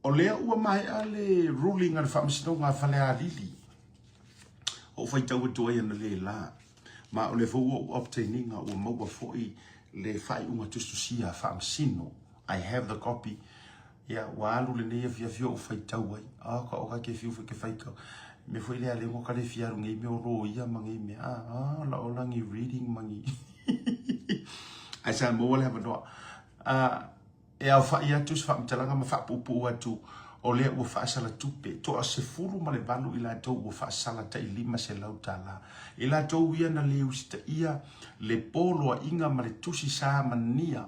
O lea ua maea le ruling a le Faamasinoga a Falealili o faitau atu ai analeila, ma o lea foi ua ou obtain ina ua maua foi le faaiuga tusitusia a Faamasino. I have the copy. Ia, ua alu lenei afiafi o ou faitau ai. Ah, ka o ka ke fiu foi ke faitau. Me foi lea le ngo ka le fia alu nei mea o loia ma nei mea. Ah, ah, la o langi reading ma ni. Ai sa maua le avanoa. Ah, E aofaʻi atu se faamatalaga ma faapuupuu atu, o lea ua faasala tupe, toa 18 i latou ua faasala tai $500. I latou ia na le usitaia le poloaiga ma le tusi sa mania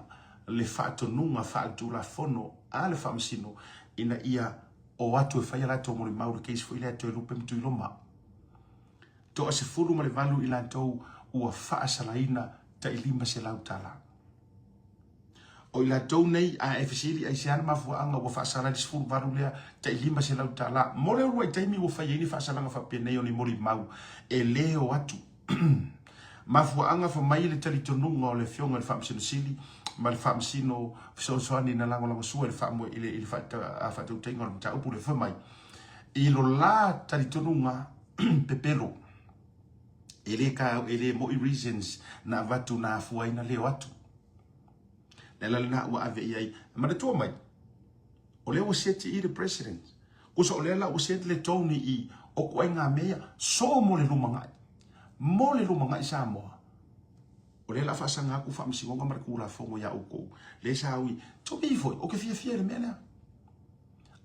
le faatonuga faaletulafono a le Faamasino ina ia o atu e fai a latou molimau i le case foi lea Toelupe ma Tuiloma. Toa 18 i latou ua faasalaina tai $500. O i latou nei, a e fesili aisea le mafuaaga ua faasala ai le 18 lea tai $500 mo le uluai taimi ua fai ai ni faasalaga faapenei o ni molimau e le o atu. Mafuaaga fa mai le talitonuga o le Afioga i le Faamasino Sili ma le Faamasino Fesoasoani na lagolagosua i le faamoe i le, i le faatautaiga o le mataupu lea, fai mai i lo la talitonuga pepelo e le ka e le moi reasons na avatu na afua ai na leo atu. Le ala lena ua ave i ai. Manatua mai, o lea ua seti i le president. Kusa o lea la ua seti le Tony i o ku ai ngā mea, so mo le lumangai. Mo le lumangai Samoa. O lea la whaasanga aku whaamasigonga ma le kūlafono ia oukou. Le sa ui, tomi foi, o ke fia fia le mea lea.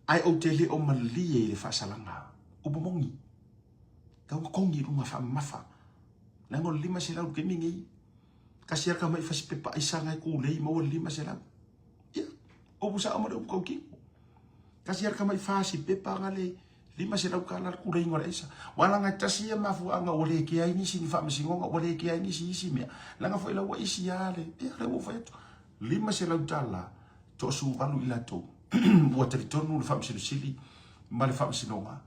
Ai o te le o malie i le whaasalanga. Upu mongi. Tau kongi i lunga whaamamafa. Leaga o le 500 le taimi lenei. Tasi lava tamai fasi pepa aisa na e kūlei maua le 500. Ia, upu sao ma le upu tautino. Tasi lava tamai fasi pepa na le 500 tala le kūleiga o le aisa. Ua leaga e tasi ia mafuaaga ua le kea ai nisi ni faamasinoga, ua le kea ai nisi isi mea. Leaga foi la ua isi lava le, ia lea ua ou fai atu. 500 tala toasuvalu i latou ua talitonu le Faamasino Sili ma le Faamasinoga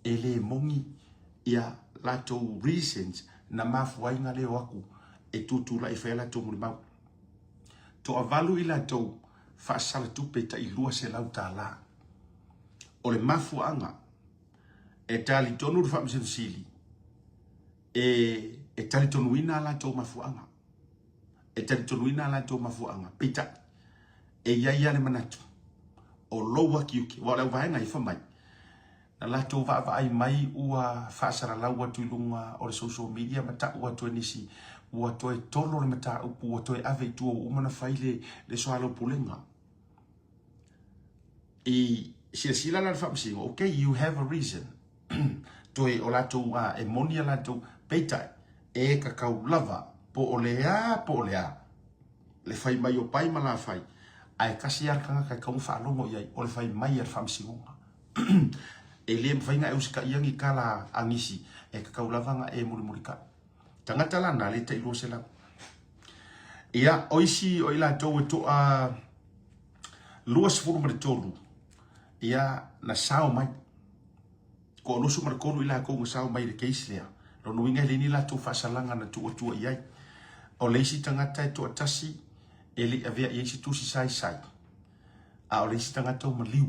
e le moni ia latou reasons na mafua ai na leo aku e tutulai e fai a latou molimau. Toavalu i latou faasala tupe tai 200 tala. O le mafuaaga e talitonu le Faamasino Sili e, e talitonuina a latou mafuaaga. E talitonuina a latou mafuaaga. Peitai, e i ai lava le manatu o lou akiuki, aua o le auvaega e fai mai, na latou vaavaai mai ua faasalalau atu i luga o le social media ma tau atu e nisi ua toe tolo le mataupu, ua toe ave i tua, ua uma ona fai le, le soalaupulega. I silasila la le faamasino, okay, you have a reason. Toe o latou, a, e moni a latou, peitai, e kakau lava, po o le a, po o le a. Le fai mai o Pai ma Lafai, ae tasi lava le tagata e tatau ona faalogo i ai, o le fai mai a le faamasinoga. E le mafai ona e usitaia ni tala a nisi, e tatau lava ona e mulimulitai. Tagata la na le tai 200. Ia, o isi o i latou e toa 23, ia, na sao mai. Ko 23 i latou na sao mai i le case lea. Lona uiga e leai ni latou faasalaga na tuuatua i ai. O le isi tagata e toatasi e le i avea i ai se tusi saisai, a o le isi tagata ua maliu,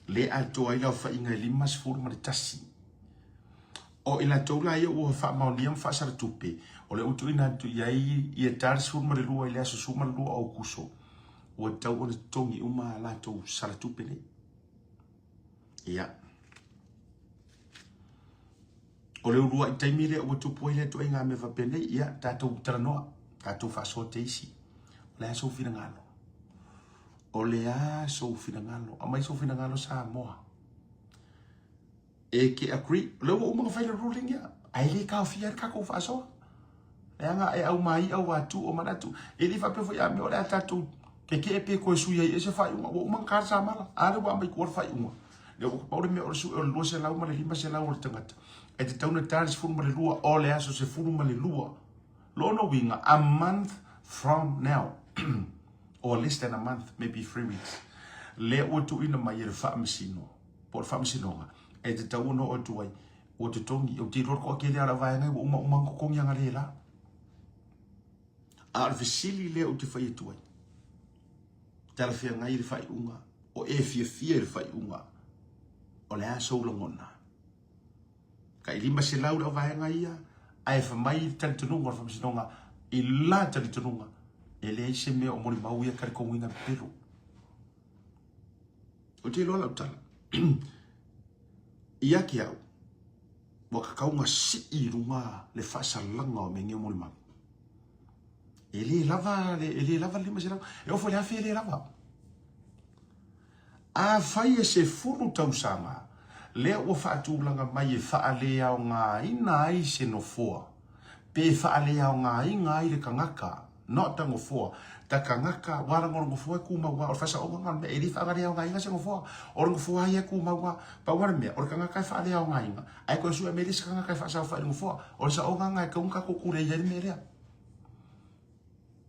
le atoa ai le aofaiga e 51. O i latou la ia ua faamaonia ma faasalatupe, o lea ua tuuina atu i ai ia ta le 12 i le aso 12 o Aokuso, ua tatau ona totogi uma a latou salatupe nei. Ia. O le uluai taimi lea ua tupu ai lea ituaiga mea faapenei, ia, tatou talanoa, tatou faasoa teisi. O le a sou finagalo? O le a sou finagalo? Aumai sou finagalo Samoa. E ke agree, o lea ua uma ona fai le ruling ia, ae le taofia ai le tatou faasoa. Leaga e aumai au atu o manatu. E le faapea foi a mea o le a tatou kekee pe toe sui ai e se faaiuga. Ua uma ona ta le samala. A lea ua aumai tua le faaiuga. Lea ua pau le mea o le sui o le 200 ma le 500 o le tagata. E tatau ona ta le 12 o le aso 12. Lona uiga, a month from now. Or less than a month, maybe 3 weeks. Lea ua tuuina mai e le faamasino, po o le faamasinoga, e tatau ona oo atu ai ua totogi. Ou te iloa le toatele lava o le vaega ua uma uma ona totogi analeila. A o le fesili lea ou te fai atu ai, talafeagai le faaiuga. O e fiafia i le faaiuga. O le a sou lagona? Tai 500 le auvaega ia, ae fai mai le talitonuga o le faamasinoga i la talitonuga, e leai se mea o molimau ia talitonuina pepelo. Ou te iloa lau tala. Ia te au, ua tatau ona sii i luga le faasalaga o mea nei o molimau. E le lava, e le lava le 500. E oo foi i le 1000 e le lava. Afai e 10 tausaga lea ua faatulaga mai e faaleaogaina ai se nofoa, pe faaleaogaina ai le tagata, not the nofoa, the tagata, aua leaga o le nofoa e tumau lava, o le faasaoga lena o le mea, e le faaleaogaina se nofoa, o le nofoa lava ia e tumau lava. Pau lava le mea, o le tagata e faaleaogaina, ae toe sue mai le isi tagata e faasaofai i le nofoa. O le saoga lena e tatau ona tatou tulei ai le mea lea.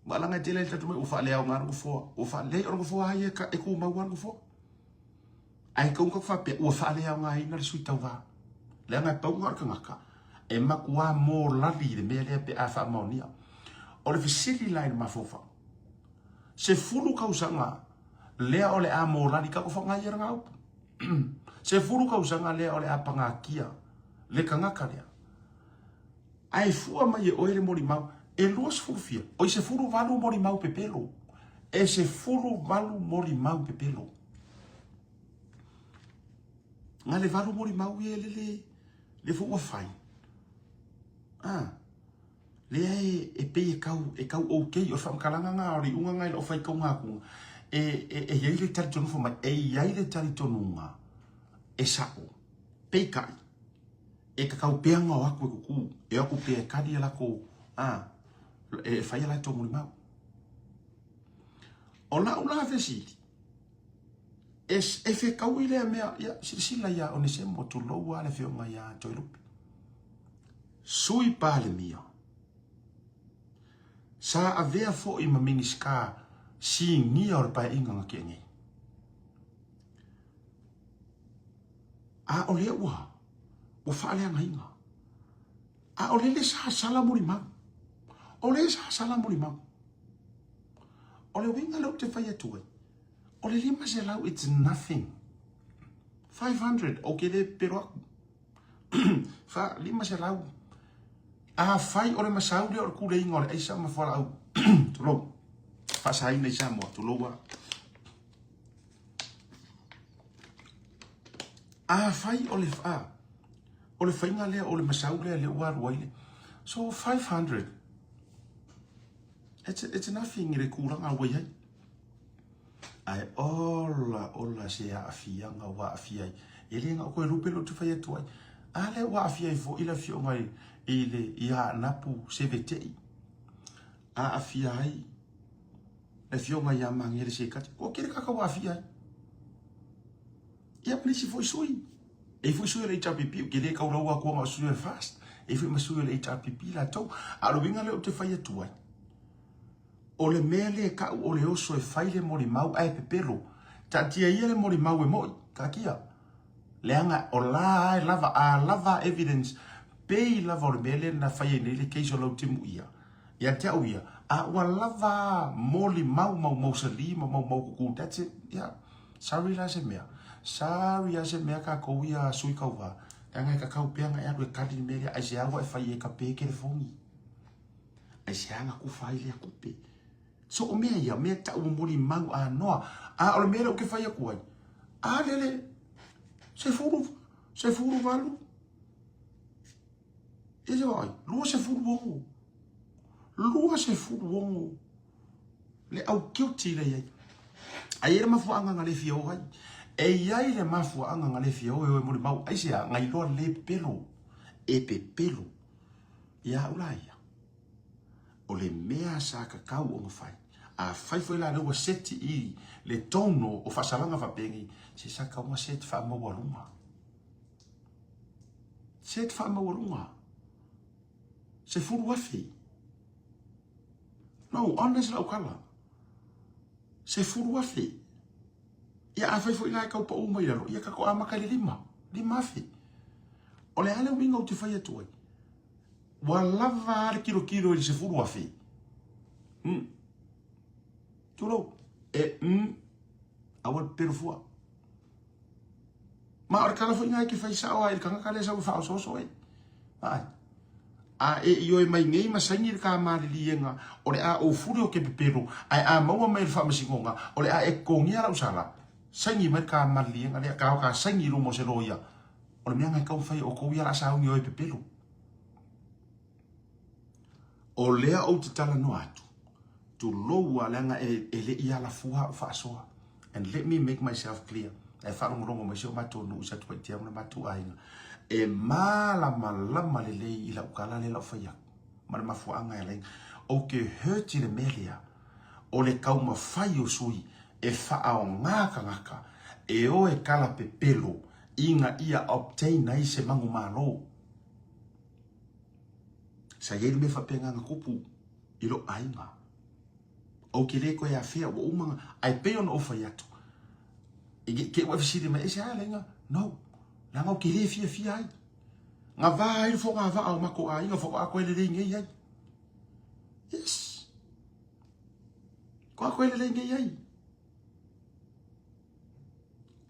Aua leaga e tele ai le tatou mea ua faaleaoga le nofoa, ua faale, o le nofoa lava ia e tumau lava le nofoa. Ae tatau ona tatou faapea ua faaleaogaina le sui tauva. Leaga e pau lena o le tagata e matuā mōlali i le mea lea pe a faamaonia. O le fesili la i le mafaufau, 10 tausaga lea o le a mōlali, tatou faaaoga ia lena upu. 10 tausaga lea o le a pagatia le tagata lea. Ae fua mai e oe le molimau, e 20 fia, oi 18 molimau pepelo. E 18 molimau pepelo. Na le valu molimau ia le le le fo ua fai. Ah. Lea e, e pei e kau, e kau okay o le faamatalaga na o le iuga na i lau faitauga atu. E, e, e iai le talitonuga fai mai, e iai le talitonuga e sa'o. Peitai, e tatau pea ona o atu e kuku, e o atu pea e kali a latou, a, e fai a latou molimau. O lau la fesili, e, e fetaui lea mea, ia, silasila ia Onesemo, tulou lava le afioga ia Toelupe, Sui Palemia, sa avea foi ma Minisita sinia o le Paeaiga na tea nei. A o lea ua, ua faaleagaina. A o lele sa sala molimau. O lea sa sala molimau. O le uiga lea ou te fai atu ai, o le 500 it's nothing. 500, ou te le pepelo aku. Fa, 500. Afai o le masau lea o le kuleiga o le aisa ma fualaau, tulou, faasaina i Samoa, tulou lava. Afai o le, a, o le faiga lea o le masau lea lea ua alu ai le, so 500, it's nothing i le tulaga ua i ai. Ae ola, ola se aafiaga ua aafia ai. E le na o Toelupe lea ou te fai atu ai. A lea ua aafia ai foi le afioga i, i le, ia Anapu Sevetei. Aafia ai le afioga ia Magele Sekati. Ua tele tagata ua aafia ai. Ia ma nisi foi sui. E i foi sui o le HRPP, ou te le taulaua atu ona o sui o le FAST. E i foi ma sui o le HRPP latou. A o le uiga lea ou te fai atu ai, o le mea lea e tau o le oso e fai le molimau ae pepelo. Taatia ia le molimau e moi, taatia. Leaga o la e lava, a lava evidence, pei lava o le mea lea na fai ai nei le case o Lautimuia. Ia te au ia, a ua lava molimau mau mausali ma mau mau kuku, that's it, yeah. Sorry la se mea. Sorry a se mea kākou ia sui kauvā. Leaga e kakau pea na e alu e kali le mea lea, ai se aua e fai e ka pe telefoni. Ai se aga kufa ai lea kupe. So o mea ia, mea tau o molimau anoa. A o le mea lea ou te fai atu ai, a lele, 18, Ia se vaai, 26. 26 le au guilty lea i ai. Ai e le mafuaaga na le fia o ai. E i ai le mafuaaga na le fia o e o e molimau. Aisea, na iloa le pepelo. E pepelo. Ia au la ia. O le mea sa tatau ona fai. Afai foi la lea ua seti i le tono o faasalaga faapenei, se sa tatau ona seti faamaualuga. Set faamaualuga. 10,000. No, honest lau tala. 10,000. Ia afai foi la e tau pau mai lalo, ia tatou amata i le lima, 5,000. O le a le uiga ou te fai atu ai? Ua lava a le kilokilo i le 10,000. Tulou. E, Aua le pepelo fua. Ma o le tala foi na e te fai sao ai le tagata lea sau e faaosooso ai. Ai. A e ioe mai nei ma saini le ta maliliega o le a ou fuli o ke pepelo, ae a maua mai le faamasinoga o le a e totogia lau sala, saini mai le ta maliliega lea, ta o ta saini i luma o se loia. O le mea na e tau fai e outou ia la sauni o e pepelo. O lea ou te talanoa atu, tulou a leaga e le i alafua au faasoa. And let me make myself clear. E faalogologo mai si o matou nuu i Satupaitea ma le matou aiga. E malamalama lelei i lau tala lea lau fai atu. Ma le mafuaaga e ala ai. Ou te hurt i le mea lea. O le taumafai o sui e faaaoga tagata e o e tala pepelo ina ia obtain ai se manumalo. Sa i ai le mea faapena na tupu i lou aiga. Ou te le toe afea, ua uma na, ae pei ona ou fai atu, i te i ua e fesili mai, e se a le aiga? No, leaga ou te le fiafia ai. Na va ai le fogavaa o matou aiga faatoa toe lelei nei ai. Yes. Faatoa toe lelei nei ai.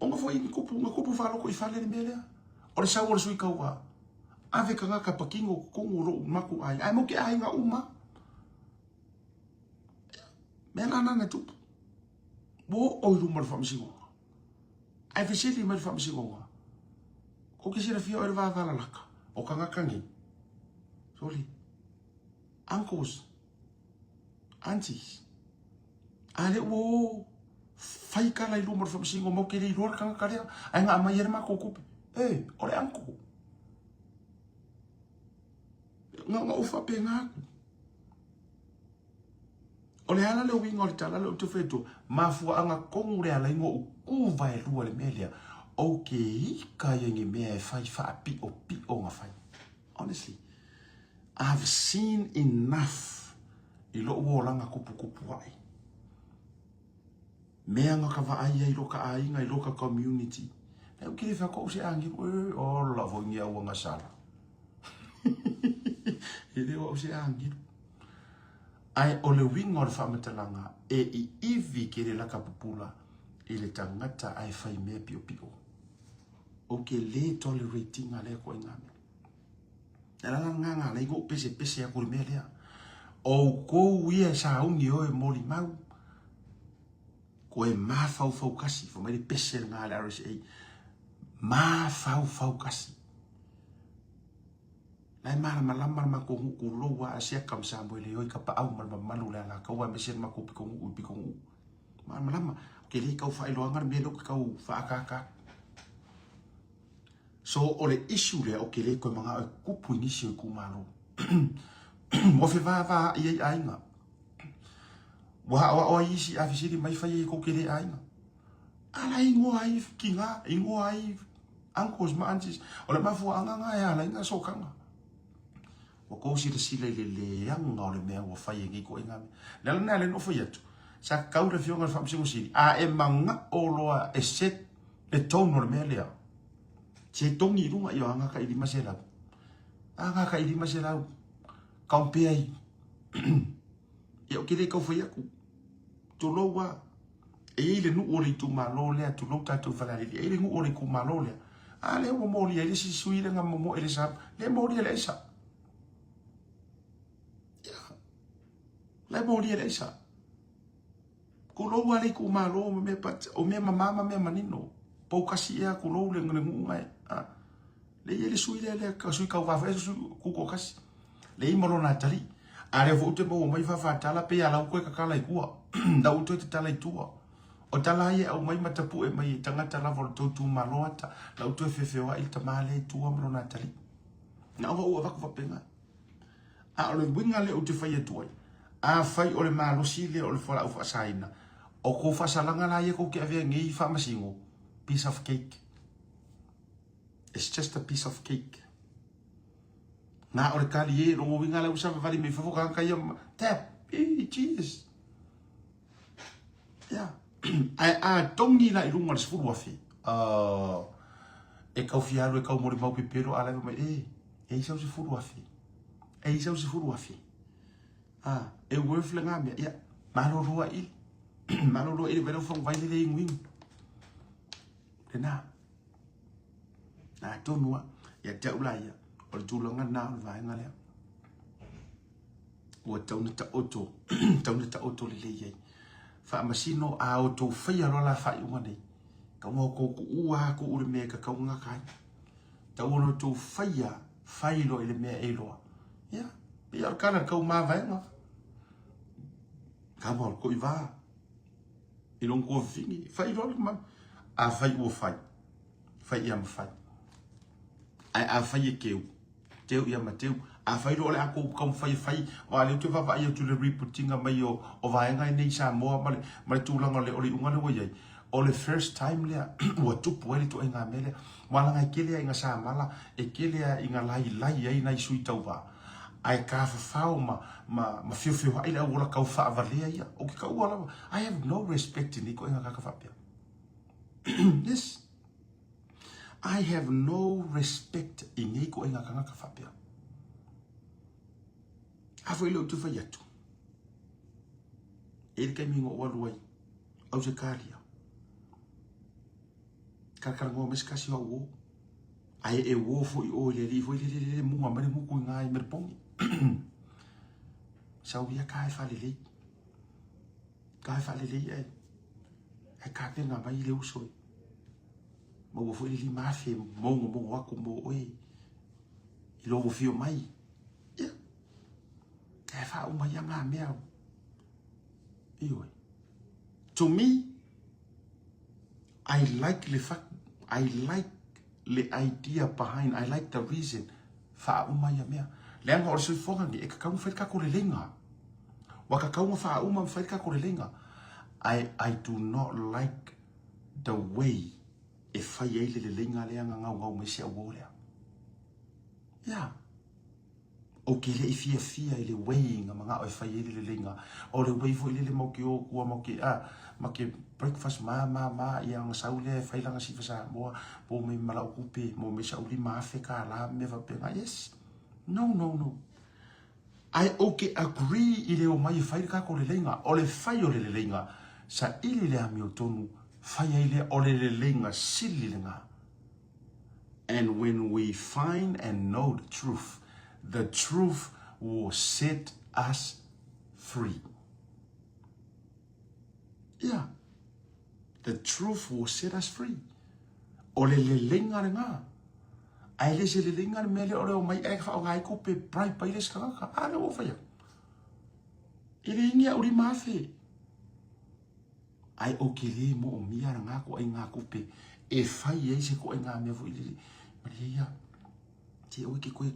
Ona foi na tupu, na tupu faaloto i fale le mea lea. O le sau o le sui tauva. Ave tagata patino totonu o lou matou aiga. Ae matou te aiga uma. Mea la na na tupu. Ua oo i luma o le faamasinoga. Ae fesili mai le faamasinoga. Kou te silafia oe le vavalalaka o tagata nei. Soli. Uncles. Aunties. A lea ua o fai tala i luma o le faamasinoga matou te le iloa le tagata lea. Ae na aumai ai le matou tupe. E, o le uncle. Na ona ou faapena atu. O le ala le uiga o le tala lea ou te fai atu, mafuaaga tonu le ala ai na ou tu vaelua i le mea lea, ou te ika ia i ni mea e fai faapiopio na fai. Honestly, I've seen enough i lou olaga tuputupu ae. Mea na ka vaai ai i lo ka aiga, i lo ka community. Lea ou te le fai atu au se agelu, e, ola foi ni au agasala. E le o au se agelu. Ae o le uiga o le faamatalaga, e iivi tele laka pupula i le tagata ae fai mea piopio. Ou te le tolerate ina lea ituaiga mea. E ala la lena na ala ai ona ou pesepese atu i le mea lea. O outou ia e sauni o e molimau, koe mafaufau kasi, fai mai le pese lena a le RSA, mafaufau kasi. La e malamalama le matou nuu tulou a Asiata ma Samuele oi Kapaau ma le mamalu o le Alataua aemaise le matou pitonuu i Pitonuu. Malamalama. Ou te le tau faailoaga le mea lea ou te tau faaataata atu. So o le issue lea ou te le toe manao e tupu i nisi o itumalo. Ua fevaavaai ai aiga. Ua aoao ai isi a fesili mai fai ai tou te le aiga. A la e igoa ai tina, igoa ai uncles ma aunties. O le mafuaaga na e ala ai na sokaga. Ua tou silasila i le leaga o le mea ua fai e nei ituaiga mea. Le ala lena lea na ou fai atu, sa tatau le Afioga i le Faamasino Sili, a e manao loa e set le tone o le mea lea, se togi i luga, ia aga tai 500. Aga tai 500. Compare ai. Ia ou te le tau fai atu. Tulou lava. E i ai le nuu o le itumalo lea, tulou tatou i Falealili, e i ai le nuu o le itumalo lea. A lea ua molia ai le isi sui lea na momoe i le sa, lea e molia i le aisa. Ia, la e molia i le aisa. Tulou lava le itumalo ma mea, but o mea mama ma mea manino. Poukasi ea, tulou le nuu na e. Lea e i ai le sui lea, lea sui tauva foi, sui tutoatasi. Lea e i ai ma lona atalii. A lea foi ou te maua mai faafatala, pei lava la ua toe tatala i tua. La ua toe tatala i tua. O tala ia e aumai ma tapue mai e tagata lava o le tou itumalo ata, la ua toe feofeoai le tama lea i tua ma lona atalii. Na ona ou avatu faapena. A o le uiga lea ou te fai atu ai, afai o le malosi lea o le fualaau faasaina, o tou faasalaga la ia tou te avea nei i faamasino, piece of cake. It's just a piece of cake. Na o le tali e, longa uiga lea ua savavali mai fafo tagata ia, tap, ee, cheers. Yeah. Ae a togi la i luga o le 10,000, e tau fia alu e tau molimau pepelo a la e fai mai, e, e i sau 10,000. E i sau 10,000. Ah, e worth lena mea. Ia, malolo ai. Malolo ai le vai lau faguvai le le inuinu. Lena. Na tonu a, ia te au la ia, o le tulaga lena o le vaega lea. Ua tau na taoto, tau na taoto lelei ai. Faamasino a outou faia loa la faaiuga nei. Tau na outou kuua atu le mea e tatau ona gata ai. Tau ona outou faia, fai loa i le mea e iloa. Ia, pei o le tala tau mavaega. Kama o le toivā. I lona tuafafine, fai loa le ma. Afai ua fai, fai ia ma fai. Ae afai e teu, teu ia ma teu. Afai loa o le a tou taumafai e fai, aua o lea ou te vaavaai atu i le reporting-a mai o, o vaega nei i Samoa ma le, ma le tulaga o le, o le iuga lea ua i ai, o le first time lea ua tupu ai le ituaiga mea lea. Aua leaga e tele lava ina samala, e tele lava ina lailai ai nai sui tauva, ae tafafao ma, ma, ma feofeoai le auola tau faavalea ia. Ou te taua lava, I have no respect i nei ituaiga tagata faapea. Yes. I have no respect i nei ituaiga tagata faapea. A foi lea ou te fai atu. E i le taimi na ou alu ai, Ausetalia. Talatalanoa mai se tasi o au uo. Ae e uo foi oe i le alii foi lele lele muga mai le gutu i gā i Meleponi. Sau ia ka e faalelei. Ka e faalelei ai. Ae tapena mai le uso e. Maua foi le 5,000 mogomogo atu mo oe i lou afio mai. Ia. E faauma ia ngā mea. Ioe. To me, I like le fact, I like le idea behind, I like the reason. Faauma ia mea. Leaga o le soifuaga lenei, e tatau ona fai le tatou leleiga. Ua tatau ona faauma ma fai le tatou leleiga. I do not like the way e fai ai le leleiga lea na gaugau mai si au uo lea. Yeah. Ou te le i fiafia i le way na manao e fai ai le leleiga. O le way foi lele mau ke o kua mau ke a ma ke breakfast ma ma ma ia ona sau lea e fai lana sifa Samoa po me ma lau kupe mo me sau 5,000 kālā ma mea faapena. Yes. No, no, no. Ae ou te agree i le omai e fai le tatou leleiga. O le fai o le leleiga, saili le amiotonu, fai ai lea o le leleiga sili lena. And when we find and know the truth, the truth will set us free. Yeah. The truth will set us free. O le leleiga lena. Ae le se leleiga le mea lea o le omai ae faaaoga ai kupe bribe ai le isi tagata. A lea ua faia. E le ingi au 5,000. Ae ou te le moomia lena ituaiga tupe e fai ai se ituaiga mea foi lele. Malie ia, se aua e te toe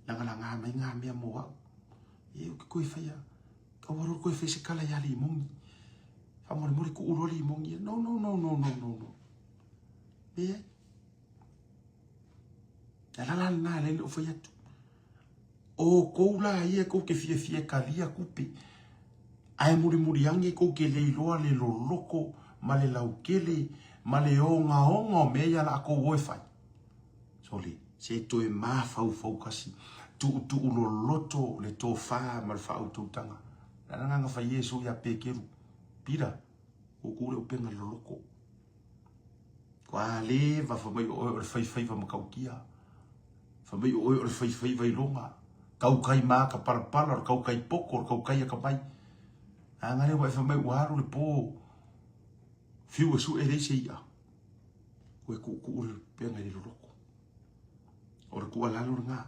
lagalaga mai ngā mea mo au. E ou te toe faia, aua loa le toe fai se tala ia Limoni. Faamolemole tuu loa Limoni ia. No, no, no, no, no, no, no. Leai. Le ala la lena e ala ai ona ou fai atu. O outou la ia tou te fiafia e talia tupe, ae mulimuli ane tou te le iloa le loloko ma le lautele ma le ogaoga o mea ia latou o e fai. Sole, se toe mafaufau kasi, tuutuu loloto le tofa ma le faautautaga. Le ala lena na fai ai Iesu ia Peteru, Pita, ua tuu le upega loloko. Ua leva fai mai o oe o le faifaiva matautia. Fai mai o oe o le faifaiva iloga. Tautai ma ka palapala, o le tautai poto, o le tautai atamai. A nga lea ua e fai mai ua alu le po, fiu e sue e leai se i'a. Ua e tuutuu le upega i le loloko. O le tuualalo lena.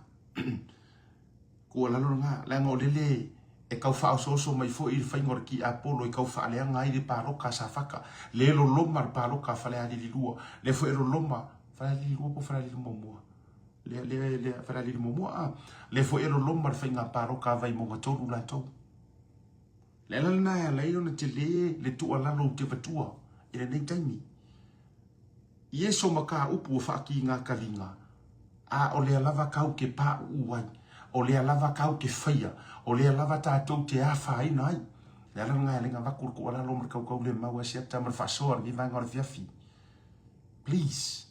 Tuualalo lena, leaga o lele e tau faaosooso mai foi le faiga o le tiapolo e tau faaleaga ai le palota a Safata, le loloma le palota a Falealili 2, lea foi e loloma Falealili 2 po o Falealili 1, lea, lea, lea, Falealili 1, a, lea foi e loloma le faiga palota a Vaimauga 3 latou. Le ala lena e ala ai ona tele le tuualalo ou te avatua i lenei taimi. Ieso ma kā upu ua faakīgā kaliga, a o lea lava kau ke pāʻuʻu ai, o lea lava kau ke faia, o lea lava tātou te afaina ai. Le ala lena e ala ai ona avatu le tuualalo ma le kaukaulemau a Siata ma le faasoa i lenei vaega o le afiafi. Please.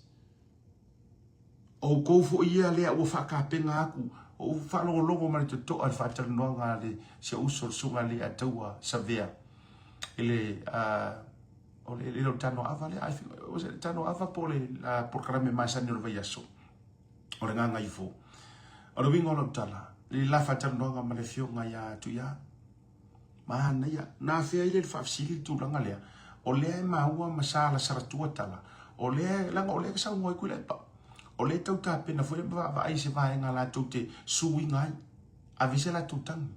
Outou foi ia lea ua faatapena atu, ou faalogologo ma le totoa i le faatalanoaga a le si ou uso le Susuga ia Leiataua Savea i le uh, O le, le tano ava lea, I think, was it tano ava po le uh, polokalame masani o le vaiaso, o le gagaifo. O le uiga o lau tala, le la faatalanoaga ma le afioga ia Tuia, manaia, na afea ai le faafesili le tulaga lea, o lea e maua ma salasalatua tala, o lea, leaga o lea e saunoa ai Tuilaepa, o lea e tau tapena foi le vaavaai i se vaega latou te suiga ai, aveese latou tagi.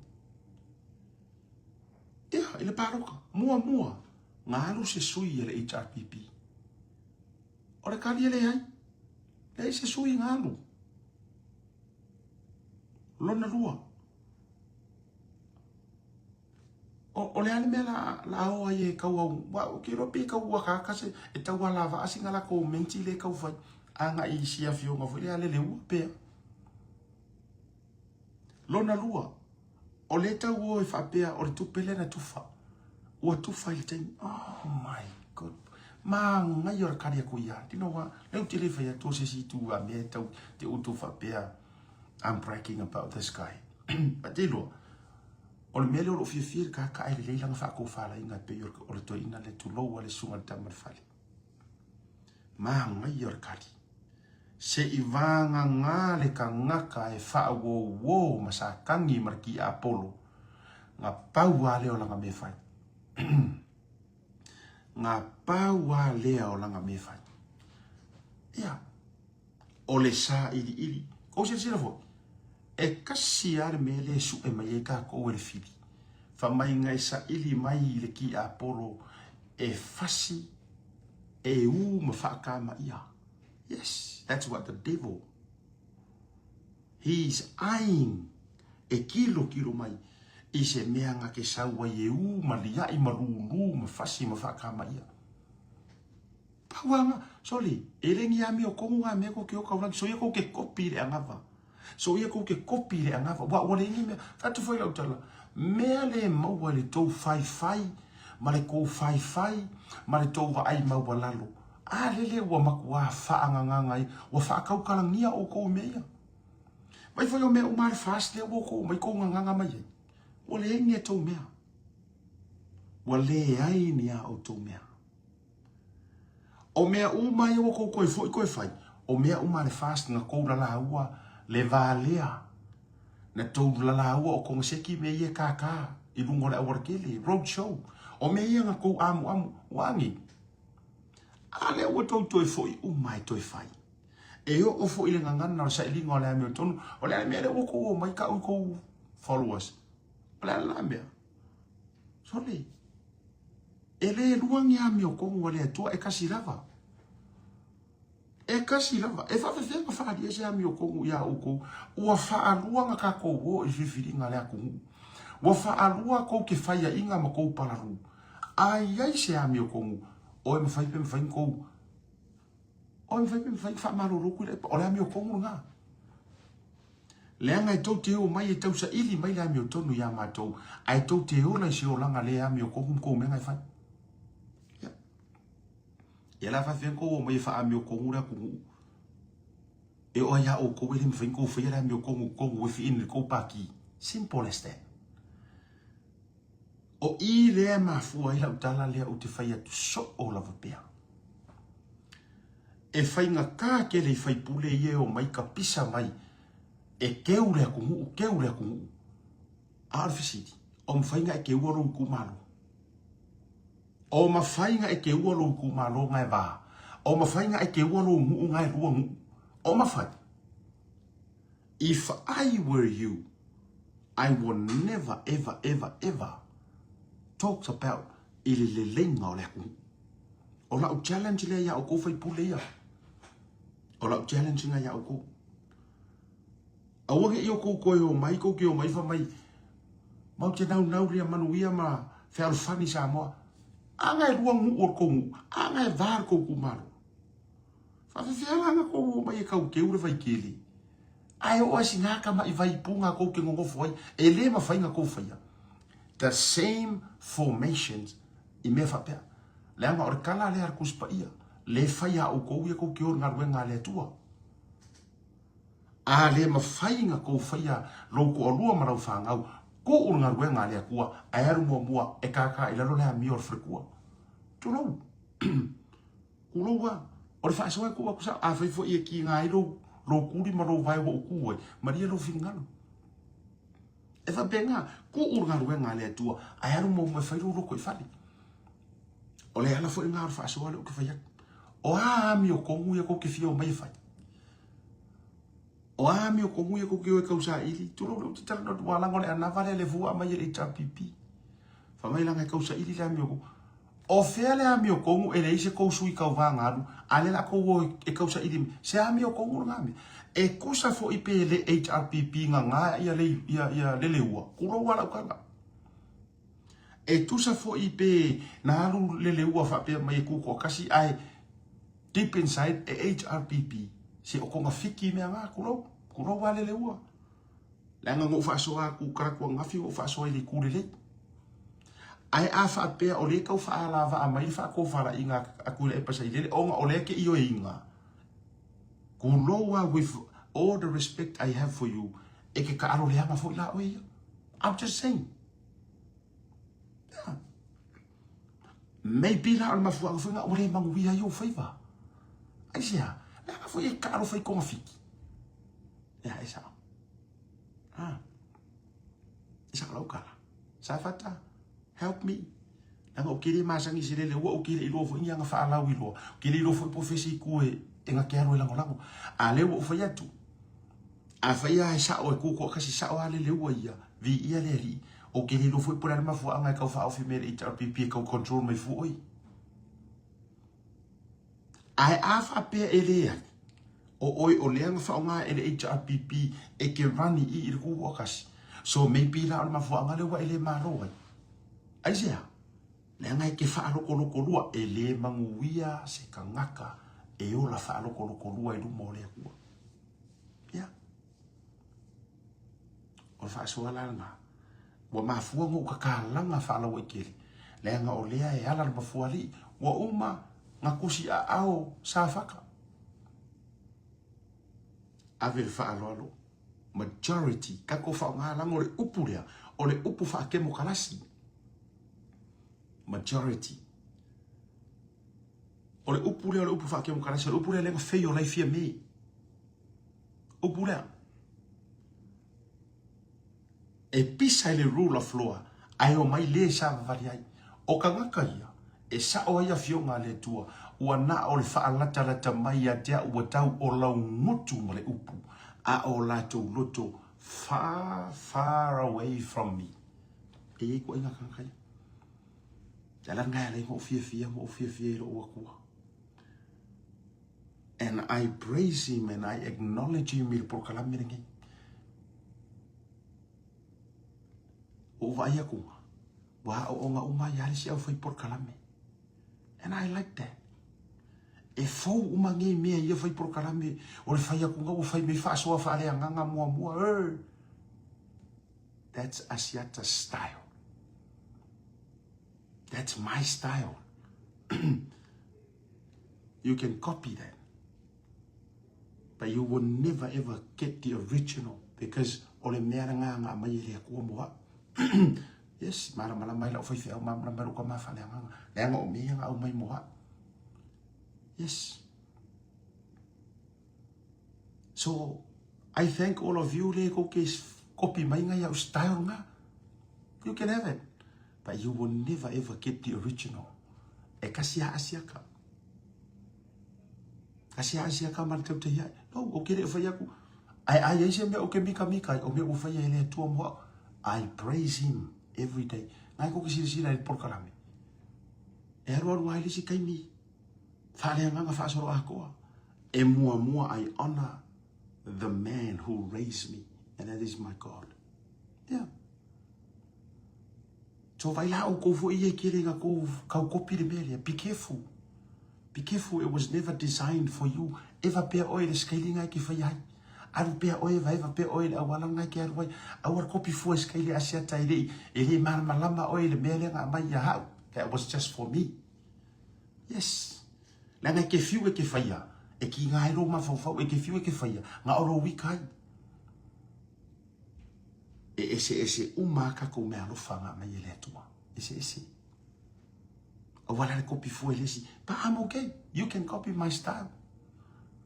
Ia, i le palota, muamua, na alu se sui a le HRPP. O le kali e leai. Leai se sui na alu. Lona lua. O, o le a le mea la, la o ai e kau au, wa, o ke iloa pe kau ua kaka se, e tau ala vaa sina lakou menti le kau fai, agai i si afioga foi lea lele ua pea. Lona lua, o lea tau o e faapea o le tupe lea na tufa. Ua tufa i le taimi. Oh my God. Manaia o le kali aku ia. Do you know what? Lea ou te le fai atu o se isi itu a mea e tau te outou faapea I'm bragging about this guy. But te iloa, o le mea lea o lou fiafia i le kaka e lelei lana faatofalaiga e pei o le toeaina lea, tulou a le susuga i le tama o le fale. Manaia o le kali. Se i vagana le tagata e faauouo ma sakagi ma le tiapolo, na pau lava lea o lana mea fai. Na pau lava lea o lana mea fai. Ia, o le sailiili. Kou silasila foi, e kasi lava le mea lea e sue mai ai tatou e le fili. Fai mai na e saili mai i le tiapolo e fasi, e u ma faatamaia. Yes, that's what the devil, he is eyeing, e kilokilo mai i se mea na te sau ai e u ma liai ma lūlū ma fasi ma faatamaia. Pau lava, soli, e le ni amiotonu ngā mea kou te o taulagi, so ia kou te kopi i le anava. So ia kou te kopi i le anava. Ua, ua leai ni mea, fai atu foi lau tala, mea le maua i le tou faifai, ma le kou faifai, ma le tou vaai maualalo. A lele ua matua faangagaga ai, ua faataukalania outou i mea ia. Mai foi o mea uma a le FAST lea ua outou omai tou gagaga mai ai, ua leai ni a tou mea. Ua leai ni a outou mea. O mea uma ia ua tou toe foi toe fai, o mea uma a le FAST na tou lalaua le va lea, na tou lalaua o koneseki mea ia e kākā i luga o le aualatele, road show. O mea ia na tou amuamu, ua agi. A lea ua tou toe foi uma e toe fai. E oo foi i le gagana o le sailiga o le amiotonu, o le a le mea lea ua tou omai tau i tou followers? O le a lena mea? Sole, e le lua ni amiotonu a le Atua, e kasi lava. E kasi lava. E faafefea ona faaalia se amiotonu iā outou? Ua faalua ona tatou o i le filifiliga a le atunuu. Ua faalua tou te faiaina ma tou palalū. A i ai se amiotonu, o e mafai pe mafai ona tou, o e mafai pe mafai ona faamalolo Tuilaepa. O le amiotonu lena. Leaga e tou te omai e tausaili mai le amiotonu iā matou, ae tou te ola i se olaga le amiotonu ma tou mea na e fai. Ia. Ia la faafefea ona tou omai e faaamiotonu le atunuu? E oo lava ia outou e le mafai ona tou faia le amiotonu i totonu within le tou pati. Simple as that. O i lea e mafua ai lau tala lea ou te fai atu soo lava pea. E faigata tele i faipule ia e omai kapisa mai e keu le atunuu, keu le atunuu. A o le fesili, o mafai ona e keua lou itumalo? O mafai ona e keua lou itumalo na e va? O mafai ona e keua lou nuu na e lua nuu? O mafai? If I were you, I will never ever ever ever talks about i le leleiga o le atunuu. O lau challenge lea ia outou faipule ia. O lau challenge lena ia outou. Aua ne i outou toe omai, tou te omai fai mai, matou te naunau ia manuia ma fealofani Samoa. A na e lua nuu o le tou nuu, a na e va le tou itumalo. Faafefea la na tou omai e tau keu le vaikele? Ae oo lava i sina tamai vaipu na tou te nonofo ai, e le mafai na tou faia. The same formations i mea faapea. Leaga o le tala lea a le Tusi Paia, le fai a outou ia tou te o i le galuega a le Atua. A le mafai na tou faia lou toalua ma lau fanau, tuu le galuega a le Atua, ae alu muamua e kākā i lalo le amio a le faletua. Tulou. Kulou lava. O le faasoa e tuu atu sao, afai foi e kiga ai lou, lou kuli ma lou vae ua ou tu ai, malie lou finagalo. E faapena, tuu le galuega a le Atua, ae alu muamua e fai lou loto i fale. O le ala foi lena o le faasoa lea ou te fai atu. O a amiotonu ia tou te fia omai e fai? O a amiotonu ia tou te o e tausaili? Tulou lea ou te talanoa atu, aua leaga o le anava lea lea foi ua aumai e le HRPP. Fai mai leaga e tausaili le amiotonu. O fea le amiotonu e leai se tou sui tauva na alu, a o lea o le a tou o e tausaili mai. Se amiotonu lena mea. E tusa foi pe le HRPP gagā ia Leleua, tulou lava lau tala. E tusa foi pe na alu Leleua faapea mai e tutoatasi ae deep inside e HRPP se o togafiti mea na, tulou, tulou lava Leleua. Leaga na ou faasoa atu talaatu ananafi ua ou faasoa i le itu lelei. Ae a faapea o lea e tau faalavaa mai le faatofalaiga a Tuilaepa Sailele ona o lea e te ioeina, tulou lava with all the respect I have for you, e te taalo leaga foi la oe ia. I'm just saying. Yeah. Maybe la o le mafuaaga foi na ua le manuia ai ou faiva. Aisea? Leaga foi e taalo fai togafiti. Ia, e sao. Ah. E sao lau tala. Safata, help me. Leaga ou te le masani i se lele ua, ou te le iloa foi ni aga faalauiloa. Ou te le iloa foi po o fea se itu e, e na te alu e lagolago. A lea ua ou fai atu. Afai lava e sao e tu toatasi sao lava le leua ia, viia le Alii. Ou te le iloa foi po o le a le mafuaaga e tau faaofi mai e le HRPP e tau control mai fua oe. Ae a faapea e leai, o oe o lea na faaaoga e le HRPP e te run i i i le tutoatasi. So maybe la o le mafuaaga lea ua e le malo ai. Aisea? Leaga e te faalotoloto lua, e le manuia se tagata e ola faalotoloto lua i luma o le Atua. Ia. O le faasoa la lena. Ua mafua ona ou tatalaga faalauaitele, leaga o lea e ala le mafuaalii, ua uma na tusi aao Safata. Ave le faaaloalo, majority, tatou faaaoga leaga o le upu lea, o le upu faatemokarasi, majority. O le upu lea o le upu faatemokarasi, o le upu lea lea na feiola ai Fiame. Upu lea. E pisa i le rule of law ae omai le savavali ai. O tagata ia, e sao ai afioga a le Atua, ua na o le faalatalata mai ia te au ua tau o laugutu ma le upu, a o latou loto far, far away from me. E i ai ituaiga tagata ia. Le ala lena e ala ai ona ou fiafia ma ou fiafia i lou Atua. And I praise him and I acknowledge him i le polokalame lenei. Ua ou vaai atu, ua aooga uma ai lava le isi aufai polokalame. And I like that. E fou uma nei mea i ia fai polokalame, o le fai atu ua fai mai faasoa faaleagaga muamua. Hey. That's Asiata style. That's my style. You can copy that. But you will never ever get the original because o le mea lena na aumai e le Atua mo au. Yes, malamalama ai lau faifeau, malamalama ai lou tama faaleagaga. Leaga o mea ia na aumai mo au. Yes. So, I thank all of you le kou ke kopi mai ngai au style nga. You can have it. But you will never ever get the original. E kasi a asiaka. Kasi a asiaka ma le tautai ai. No, o ke le whai aku. Ai ai ai se mea o ke mika mika ai, o mea ua whai ai le atua mo au. I praise him every day. Ngai ko ke silasila i le polokalame. E alu alu ai le isi taimi. Faaleagaga faasolo atoa. E muamua I honor the man who raised me and that is my God. Yeah. So vai la oukou foi ia e kele na kou kau kopi le mea lea. Be careful. Be careful, it was never designed for you. Eva pea oe i le scaling ai ke whai ai. Alu pea oe, eva eva pea oe i le auala ngai ke alu ai. Aua le kopi fua i scaling Asiata e le, e le malamalama oe i le mea lea na aumai ia hau. That was just for me. Yes. Leaga e ke whiu e ke whaia. E ki ngā e rō mafaufau, e ke whiu e ke whaia. Ngā oro wika ai. E eseese uma a kakou mealofa na aumai e le Atua. Eseese. Aua la le kopi fua i le isi. But I'm okay. You can copy my style.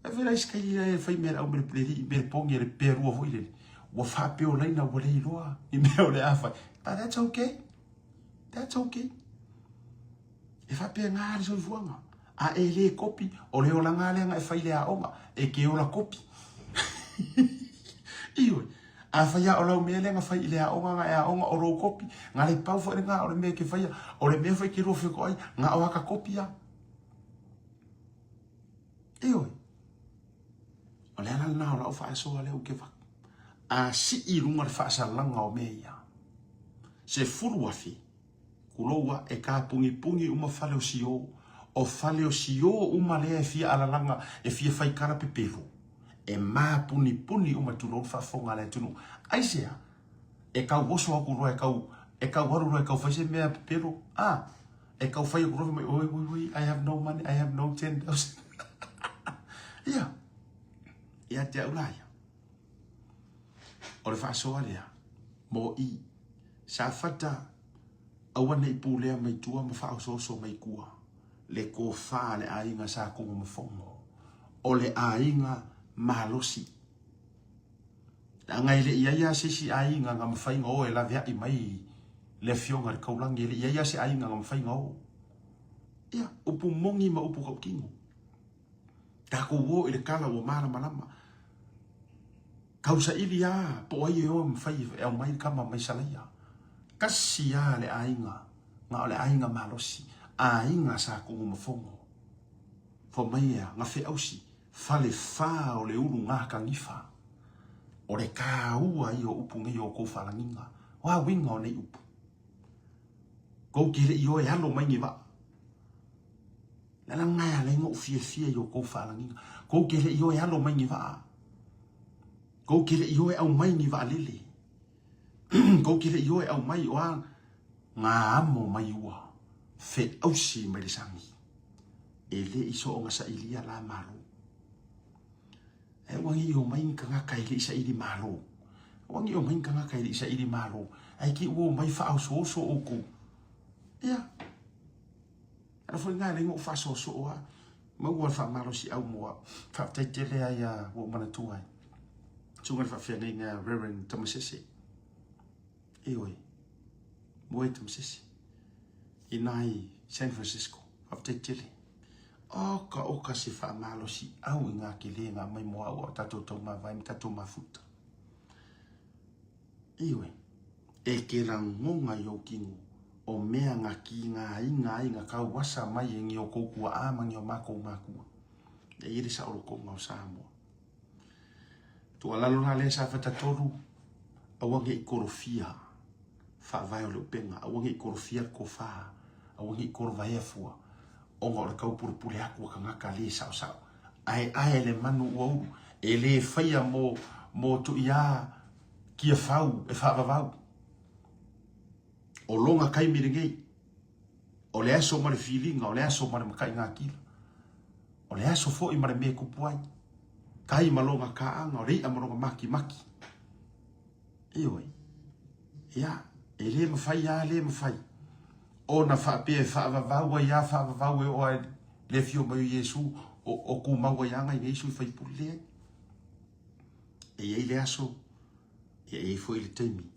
E fai la isi kaili la e fai mea au mele le mele pongi le perua foi lele. Ua faapeolaina ua le iloa i mea o le a fai. But that's okay. That's okay. E faapena le soifuaga. A e le kopi, o le olaga lea na e fai le aoga, e ke ola kopi. Ioe. A fai a o lau mea lea na fai i le aoga na e aoga o lou kopi, na le pau foi lena o le mea e ke faia, o le mea foi ke lua fetoai, na o aka kopi a. Ioe. O le ala lena o lau faasoa lea ou te avatu. A sii i luga le faasalaga o mea ia, 10,000, tulou a, e kapunipuni uma fale o sio. O fale o sio uma lea e fia alalaga, e fia fai tala pepelo, e mapunipuni uma tulou le faafofoga a le atunuu. Aisea? E tau oso atu loa e tau, e tau alu loa e tau fai se mea pepelo, a, e tau fai atu loa fai mai, oi, oi, oi, I have no money, I have no 10,000. Ia, ia te au la ia. O le faasoa lea, mo i, Safata, aua ne i pulea mai tua ma faaosooso mai tua le tofa a le aiga Sa Tunumafono, o le aiga malosi. Leaga e le i ai lava se isi aiga na mafai ona o e laveai mai le afioga i le Taulagi, e le i ai lava se aiga na mafai ona o. Ia, upu moni ma upu tautino. Tatou o i le tala ua malamalama. Tausaili a, po o ai e o e mafai e aumai le tama mai Salaia. Tasi a le aiga, na o le aiga malosi, aiga Sa Tunumafono. Fai mai ea, na feausi, fale fa o le ulu gakagifa. O le taua ia o upu nei o outou faalagiga. O a uiga o nei upu? Tou te le i o e alo mai ni vaa. Le ala lena e ala ai ona ou fiafia i o tou faalagiga. Tou te le i o e alo mai ni vaa. Tou te le i o e aumai ni vaalele. Tou te le i o e aumai o a ngā amo mai ua feausi mai le sami. E le i soonga sailia la malo. E ua ngi o mai ni tagata e le i saili malo. Ua ngi o mai ni tagata e le i saili malo. Ae ki ua o mai faaosooso outou. Ia. Ala foi lena e leai na ou faasoosoo lava. Maua le faamalosiau mo au. Faafetai tele lava ia ua ou manatua ai. Susuga i le faafeagaiga Reverend Tamasese. Ioe. Moe Tamasese. Ina i San Francisco. Faafetai tele. Oka oka se faamalosiau i ngā kele ngā mai mo au a o tātou taumāvae ma tātou mafuta. Ioe. E ke rangonga i ou kino, o mea nga ki nga inga ai nga kauasa mai e ngi o kou kuaʻa ma ngi o makou makua. E i le saolotoga o Samoa. Tuualalo la lea Safata 3, aua ne i kolofia faavae o le upega, aua ne i kolofia le tofa, aua ne i kolovaea fua, ona o le taupulupule atu a tagata le saosao. Aeae le manu ua ulu, e le faia mo, mo tuiā Tiafau e faavavau. O lona taimi lenei, o le aso ma le filiga, o le aso ma le mataigatila, o le aso foi ma le mea e tupu ai, tai ma lona kaaga, o le i'a ma lona makimaki. Ioe. Ia, e le mafai lava, le mafai ona faapea e faavavau ai lava, faavavau e oo lava i le afio mai o Iesu, o tumau ai lava nai nei sui faipule. Leai. E i ai le aso, ia e i ai foi le taimi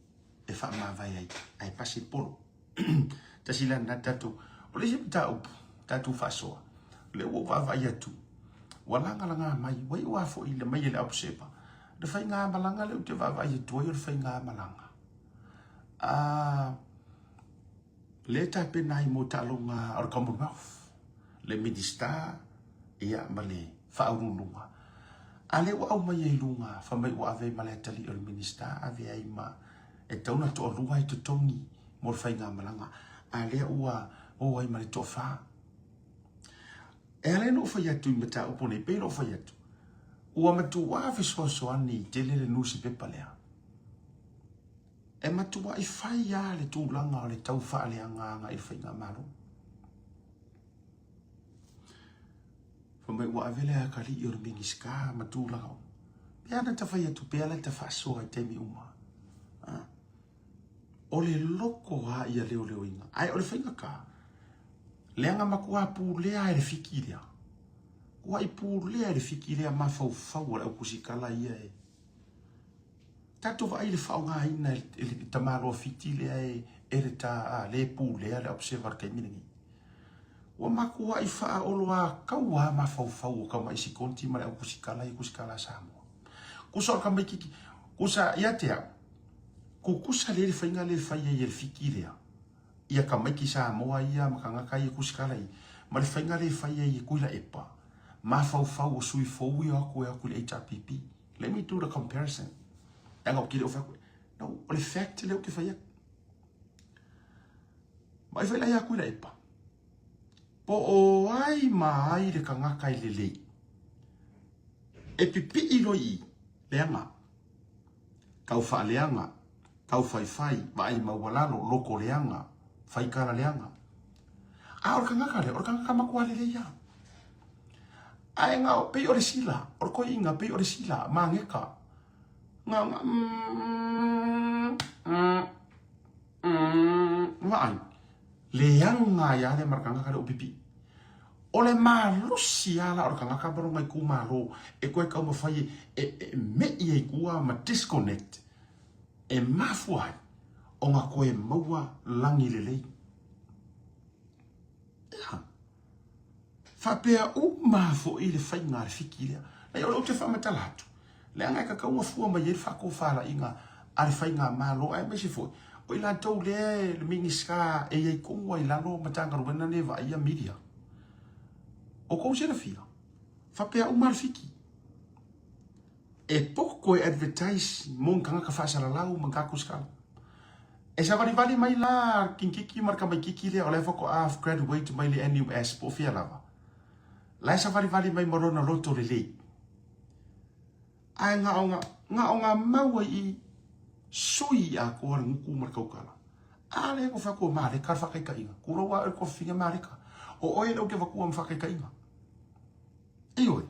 e faamavae ai, ae pasi le polo. Tasi la lena tatou, o le isi mataupu, tatou faasoa, o lea ua ou vaavaai atu, ua lagalaga mai, ua iu lava foi le mai e le Aposema, le faigamalaga lea ou te vaavaai atu ai o le faigamalaga. A, lea e tapena ai mo taaloga o le Commonwealth, le Minista, ia, ma le Faauluuluga. A lea ua aumai ai i luga, fai mai ua ave ai ma le atalii o le Minista, ave ai ma, e tatau ona toalua e totogi mo le faigamalaga, a lea ua o ai ma le toafa. E ala ai ona ou fai atu i mataupu nei, pei ona ou fai atu, ua matuā fesoasoani tele le nusipepa lea. E matuai fai lava le tulaga o le tau faaleagaga i le faigamalo. Fai mai ua ave le atalii o le Minisita ma tulaga uma. Pe ana ta fai atu pea la ta faasoa i taimi uma. A? O le loko a ia leoleoina. Ae o le faigata. Leaga matua pulea e le Fiki lea. Kuai pulea e le Fiki lea mafaufau o le au kusikala ia e. Tatou vaai i le faaaogaina e le tamaloa Fiti lea e e le ta a le pulea le observer i le taimi lenei. Ua matuai faaoloataua lava mafaufau o tamaiti sikonti ma le au kusikala ia kusikala a Samoa. Kusa o le tamaititi, kusa ia te au, tutusa lelei le faiga lea e fai ai e le Fiti lea ia tamaiti Samoa ia ma tagata ia kusikala ia ma le faiga lea e fai ai e Tuilaepa, mafaufau o sui fou ia o atu e o atu i le HRPP. Let me do the comparison. Leaga ou te le o fai atu. No, o le fact lea ou te fai atu. Vaai foi la ia Tuilaepa. Po o ai ma ai le tagata e lelei. E pipii loa i i, leaga. Tau faaleaga, tau faifai, vaai maualalo, loko leaga, faikala leaga. A o le tagata lea, o le tagata matua lelei lava. Ae na o, pei o le sila, o le toeaina pei o le sila, mageka. Na o na, mm, mm, mm, vaai, leaga ai lava le ma le tagata lea o pipii. O le malosi lava la o le tagata ma lona itumalo e toe taumafai e, e, e me'i ai tua ma disconnect e mafua ai ona toe maua lagi lelei. Ia. Faapea uma foi le faiga a le Fiki lea. Leai, o lea ou te faamatala atu, leaga e tatau ona fua mai ai le faatofalaiga a le faigamalo, aemaise foi o i latou lea e le Minisita e i ai tonu lava i lalo Matagaluega nei e vaaia media. O tou silafia, faapea uma le Fiki. E poto e advertise mo ni tagata faasalalau ma ni tagata kusikala. E savalivali mai la Kinkiki ma le tamaititi lea o la e faatoa graduate mai le NUS po o fea lava. La e savalivali mai ma lona loto lelei. Ae na o na o na mau ai i sui atoa le gutu ma le tautala. A lea ko fai atu o Mareka le faataitaiga. Tulou a oe le fafine Mareka. O oe lea ou te avatua ma faataitaiga. Ioe.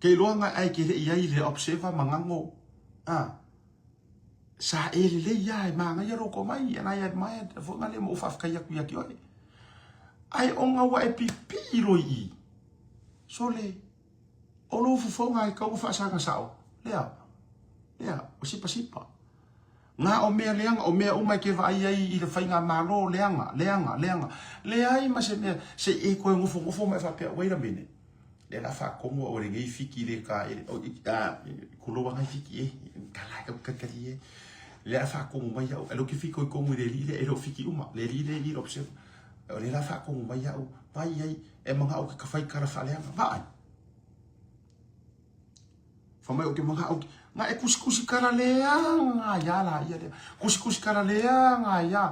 Ke iloa nga ae ke le i ai le observer ma ngago a sa e lelei ia e manaia lou tomai and I admired foi nga le ma ou faafetai atu ia te oe. Ae ona ua e pipii loa i i, sole, o lou fofoga e tau faasaga sao, lea, lea, o sipasipa. Nga o mea leaga, o mea uma e ke vaai ai i le faigamalo leaga, leaga, leaga. Leai ma se mea, se i e toe nofonofo ma e faapea, wait a minute, lea la faatonu au e lenei fiki le ka e, o, a, tulou a ngai fiki e, tala e kau kalikali e. Lea la faatonu mai au, e lo ke fiko i tonu i le alii lea, e le o fiki uma, le alii lea i observe. O lea la faatonu mai au, vai ai, e manao ke ka whai kara faaleaga, vaai. Fai mai ou te manao ki, nga e kusikusi kara leaga ia la ia lea. Kusikusi kara leaga ia.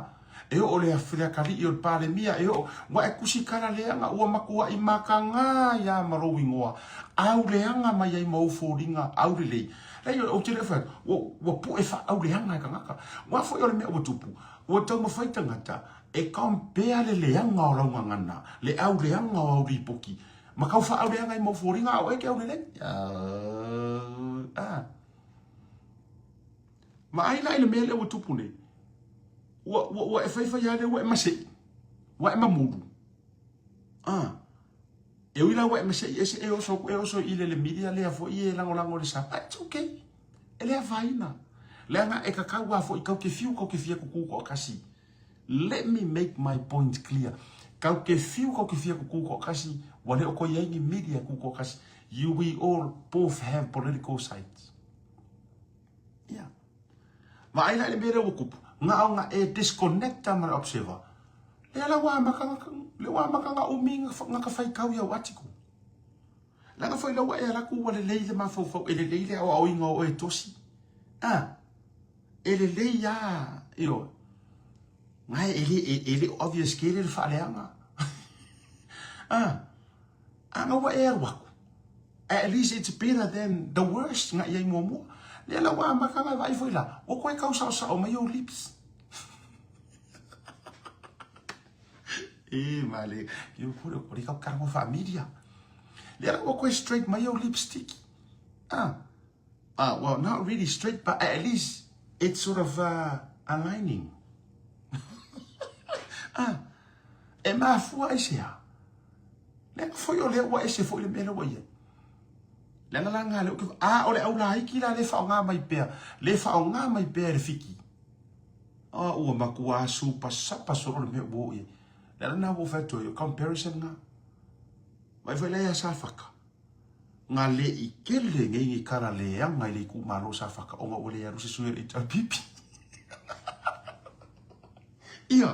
E oo le akalii o le Palemia, e oo, ua e kusi kara leaga, ua matuai makaga ia ma lou igoa. Au leaga mai ai ma ou foliga aulelei. Leai, ou te le o fai atu, ua, ua pue faaauleaga e tagata. Aua foi o le mea ua tupu, ua taumafai tagata e compare le leaga o lau gagana, le auleaga o au lipoti, Ma kau whaaureanga i mauforinga a oe ke aurelei. Ah. Ma ai la i le mea lea ua tupu nei. Ua, ua, ua e whaiwhai a lea ua e masei. Ua e mamulu. Ah. E ui la ua e masei e se e oso, e oso i le le media lea fo i e langolango le sa. But it's okay. E lea whaina. Leaga e kakau a fo i kau ke fiu kau ke fia kuku ko akasi. Let me make my point clear. Kau ke fiu kau ke fia kuku toʻatasi, ua le o koe iai ni media e ku toʻatasi. You we all both have political sides. Yeah. Vaai la i le mea lea ua tupu. Nga o nga e disconnecta ma le observer. Lea la ua amata nga, lea ua amata nga umi nga ka faitau i au article. Leaga foi la ua e ala atu ua lelei le mafaufau, e lelei le aoaoina o oe e tosi. Ah. E lelei a, ioe. Ngae e le, e, e le o obvious kele le faaleaga. Ah, a nga ua e alu aku. At least it's better than the worst nga iai muamua. Lea la ua amata nga vaai foi la, ua koe kau saosao mai ou lips. E male, yo kore kore kau karango familia. Lea la ua koe straight mai ou lipstick. Ah, Ah, well, not really straight, but at least it's sort of uh, aligning. Ah, e mafua ai se a? Leaga foi o lea ua ese foi le mea lea ua i ai. Leaga la ngā lea ke a o le au laiki la le whaonga mai pea, le whaonga mai pea e le fiki. A ua makua supa sapa solo le mea ua o i ai. Leaga na ua whai toi, comparison ngā. Vai foi lea sa whaka. Ngā le i kele ngei ngi kala leaga i le itumalo Safata ona ua le alu se sui o le HRPP. Ia,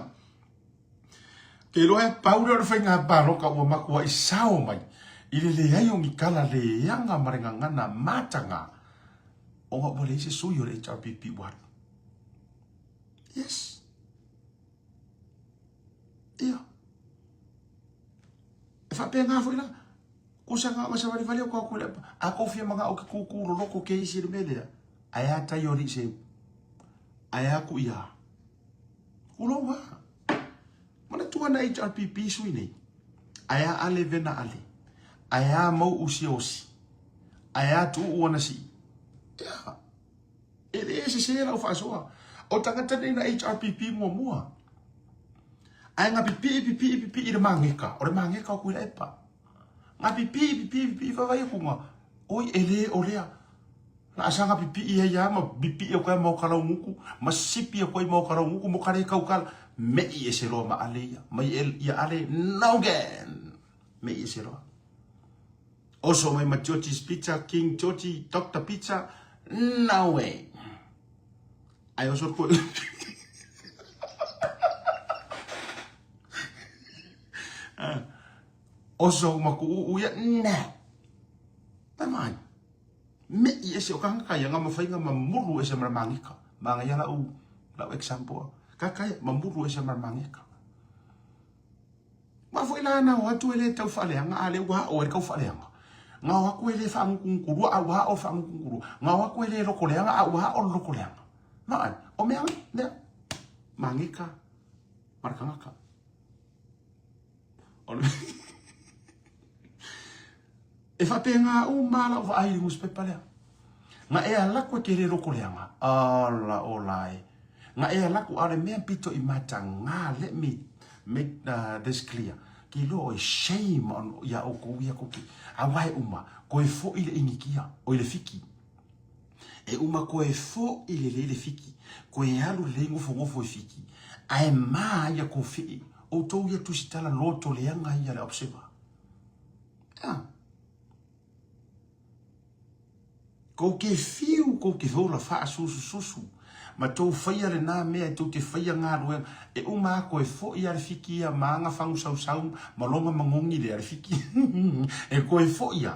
ke iloa e pau lea o le faiga palota ua matuai sao mai i le leai o ni kala leaga ma le gagana mataga ona ua leai se sui o le HRPP ua alu. Yes. Ia. E faapena foi la. Kusa nga nga savalivali o kou le a kou fia manga o ke kuku loloko ke isi le mea lea. Ae a tai o li seu. Ae a ku ia. Kulo wa. Mana tua na HRPP sui nei. Ae a ale vena ale. Ae a mau usi osi. Ae a tu uana si. Ia. E le sese lau faasoa. O tagata nei na HRPP muamua. Ae nga pipii pipii pipii i le mageka. O le mageka o Kuilaepa. Nga pipii pipii pipii vaavai aku nga oi e le o lea. Na asa nga pipii ai a ma pipii aku ai ma o kalauguku ma sipi aku ai ma o kalauguku mo kale kau kala. Me'i ese loa ma ale ia. Mai e ia ale no again. Me'i ese loa. Oso mai ma George's Pizza, King George, Doctor Pizza, no way. Ai oso ko. Ah. Oso ma ku u ia na. Tai mai. Me i ese o kanga kai nga mawhai nga mamuru ese mara mangika. Manga ia lau lau example. Ka kai mamuru ese mara mangika. Ma foi la na o atu e le tau whaleanga, a le ua o e kau whaleanga. Nga o aku e le whaangukunkurua, a ua o whaangukunkurua. Nga o aku e le loko leanga, a ua o loko leanga. Ma ai, o mea, mea, mangika, marakangaka. O le... E whapengā u mā lau vaai i newspaper lea. Nga e alaku e ke le loko leanga. Ala o lai. Nga e alaku a le mea pito i mata ngā. Let me make this clear. Ki lo e shame on ia o kou ia koki. A wae uma, koe fo i le inikia, o i le fiki. E uma koe fo i le le le fiki. Koe alu le ngofo ngofo i fiki. Ae mā ia ko fii. O tou ia tusitala loto leanga ia le observer. Ah. Kou ke fiu, kou ke hola faasusususu, ma tou faia lenā mea e tou te faia galuega, e uma ako e foʻi a le fiki ia ma aga fagusausau ma loga magogi lea le fiki. E koe foʻi a,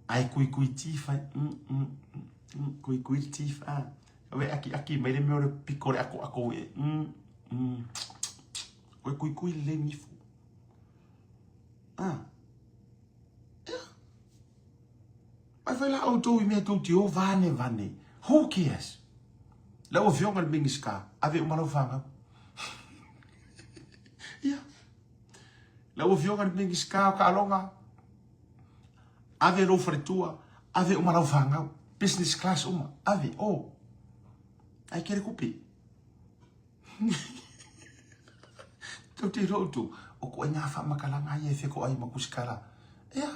ae kuikui tifa, mm, mm, mm, kuikui le tifa, ah. Awe akiaki mai le mea o le piko le akoako e, mm, mm. Koe kuikui lelei nifo. Ah. Yeah. Mai fai la outou i mea tou te o vane vane. Who cares? Lau afioga le Minista, ave uma lau fanau. Yeah. Lau afioga le Minista o Kaaloga, ave lou faletua, ave uma lau fanau. Business class uma, ave, o. Ai kere kupi. Tou te iloa outou, o koe ngā whaamakalaga ia e whekoai ma kusikala. Ea.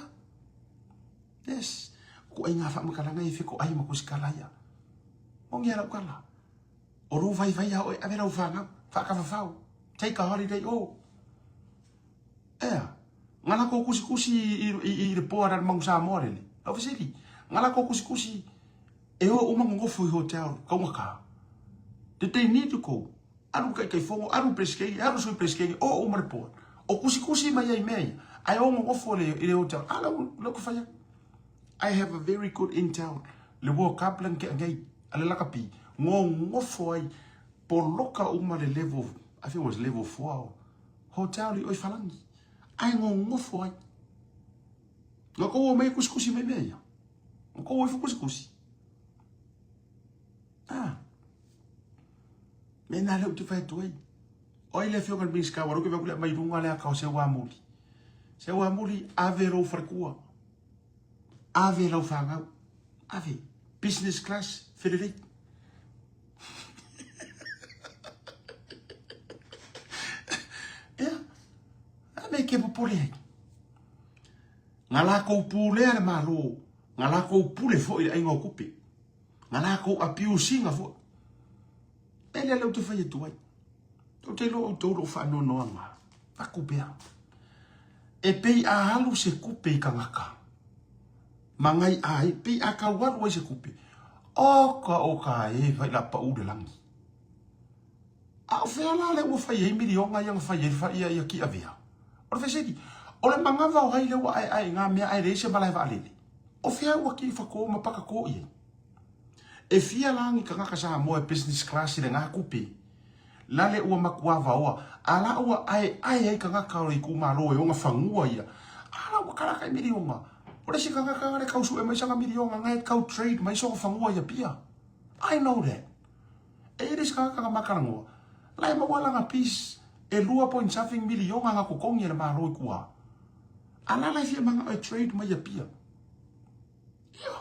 Yes. O koe ngā whaamakalaga ia e whekoai ma kusikala ia. Mongi a lau kala. O lou vaivai a oe, ave lau whanau, whaakawhawhau. Take a holiday, oh. Ea. Ngala ko kusikusi i, i, i, i le poa na le mangu Samoa lele. Lau fesili. Ngala ko kusikusi E o uma ngofo i hotel, kaungaka. Did they need to go? Alu kai kai fongo, alu preskegi, alu sui preskegi, o uma le poa. O kusi kusi mai ai mea ia. Ai o ngofo le i le hotel. Ala le ku whaia. I have a very good intel. Le World Cup lang ke ngai, ale lakapi. Ngo ngofo ai poloka uma le level, I think it was level 4. Hotel i oi whalangi. Ai ngo ngofo ai. Nga kou o mai kusi kusi mai mea ia. O kou e kusikusi. Ah. Me nā leo te whai atu ai. O ile whio ka Minista waru ke vakule mai runga lea ka o se wā muli. Se wā muli, ave rou wharekua. Ave lau whangau. Ave. Business class, whirerei. mea e ke popole ai? Nga lakou pulea le Malo, nga lakou pule foi i le aiga o kupe, nga lakou abuse ina foi. E lea lea ou te fai atu ai. Ou te iloa outou lou faanoanoaga. Aku pea. E pei a alu se kupe i kangaka. Mangai a e pei a kau alu ai se kupe. Oka oka e vai la pau le langi. A o fea la lea ua fai ai miliona ia na fai ai fa ia ia ki avea. O le fesili, o le manava o ai lea ua aeae i ngā mea ae leai se malae vaalele? O fea ua ki whakō ma pakakō i ai? E fia la ni kangaka Samoa e business class i le ngā kupe? Lale ua makuā vaoa, a la ua aeae ai kangaka o le itumalo e ona fanua ia, a la ua kalaka i miliona. O le isi kangaka nga le kau sue mai sanga miliona, nga e kau trade mai sona fanua i Apia. I know that. E i le isi kangaka nga makalangoa, la e maua lana piece e lua point something miliona nga totogi e le Malo i tua. A la la e fia mangao e trade mai Apia. Ia.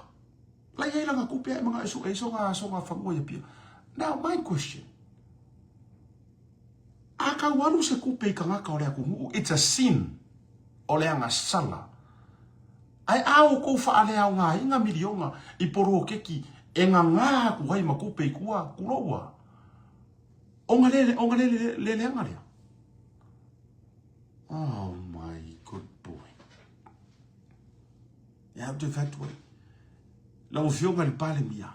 La i ai lana kupe ae mangao e sue ai sona, sona fanua i Apia. Now my question. A kau alu se kupe i kangaka o le atunuu, it's a sin. O le agasala. Ae a outou faaleaogaina miliona i poloketi e gagā atu ai ma kupe i tua, tuloua. O nga le, o nga le, le, le leaga lea. Oh my good boy. E au te fatu ai. Lau afioga i le Palemia,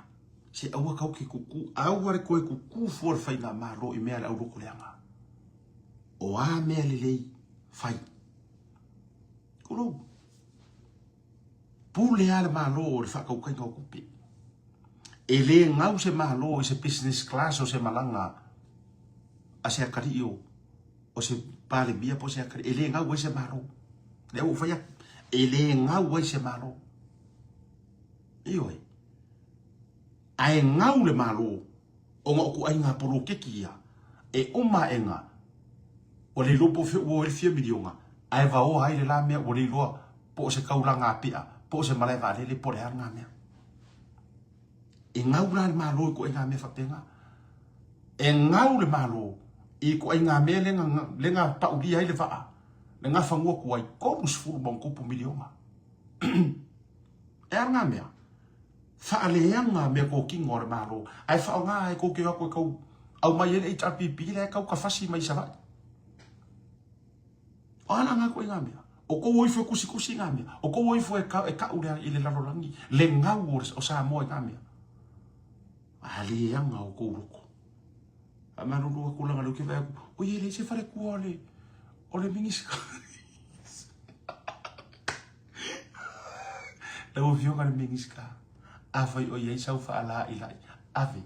se aua kau ke kuku, aua le koe kuku fua le faigamalo i mea le au loko leaga. O a mea lelei, fai. Tulou. Pule a le Malo o le faatautaiga o tupe. E le gau se Malo i se business class o se malaga a se atalii o, o se Palemia po o se atalii. E le gau ai se Malo. Lea ua ou fai atu. E le gau ai se Malo. Ioe. Ae gau le Malo ona o ituaiga poloketi ia e uma aʻega ua le iloa po o fea ua o ai le fia miliona ae vaoa ai le la mea ua le iloa po o se taulaga pea po o se malae vaalele po o le a lena mea. E gau la le Malo i ituaiga mea faapena. E gau le Malo i ituaiga mea lea na, lea na paulia ai le vaa le gafanua tuai 30 ma ona tupu miliona. E a lena mea? Faaleaga meatotino a le Malo, ae faaaoga ai tou te o atu e tau aumai ai le HRPP la e tau tafasi mai Savaii. O a la nga ituaiga mea? O tou o ifo e tusitusi nga mea? O tou o ifo e e kau le i le lalolagi le gau o Samoa i nga mea? A leaga o tou loko. Faamalulu atu leaga o lea ou te vaai atu, oi e leai se faletua o le o le Minisita. Lau Afioga i le Minisita, afai o i ai sau faala'ilai, ave.